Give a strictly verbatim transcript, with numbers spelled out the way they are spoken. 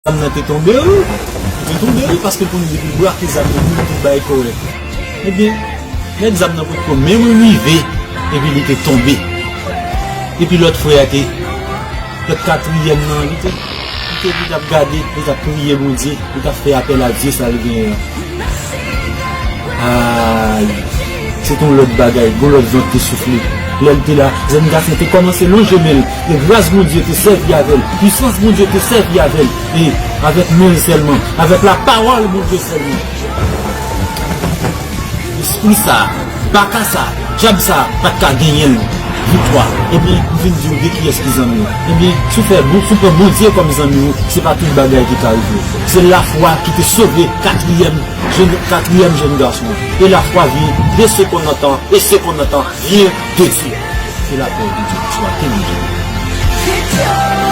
Zam nan te tonbe, wi. Li te tonbe, wi, paske l konn depi l brake zam nan, li te bay kòrèk. Ebyen, nèg zam nan potko menm rive, epi li te tonbe. Epi lòt frè a te, lòt katriyèm nan, li te, li te, li t ap gade, li t ap priye Bondye, li t ap fè apèl a Dye sa l genyen an. Ay, se te yon lòt bagay, yon lòt van te soufle. Lè l te la, jèn gason te kòmanse lonje men l, e gras Bondye te sèvi avè l, pisans Bondye te sèvi avè l, e avèk men l sèlman, avèk lapawòl Bondye sèlman. Lespri sa, baka sa, dyab sa, pa t ka genyen l. Viktwa. Ebyen, m vin di w de kiyès ki zanmi w. Ebyen, si w fè bon, si w pran Bondye kòm zanmi w, se pa tout bagay ki ka rive w. Se lafwa ki te sove katriyèm jèn, katriyèm jèn gason an. E lafwa vyen de sekonn an tan, e sekonn an tan vyen de Dye. Ke lapè de Dye swa ke Bondye.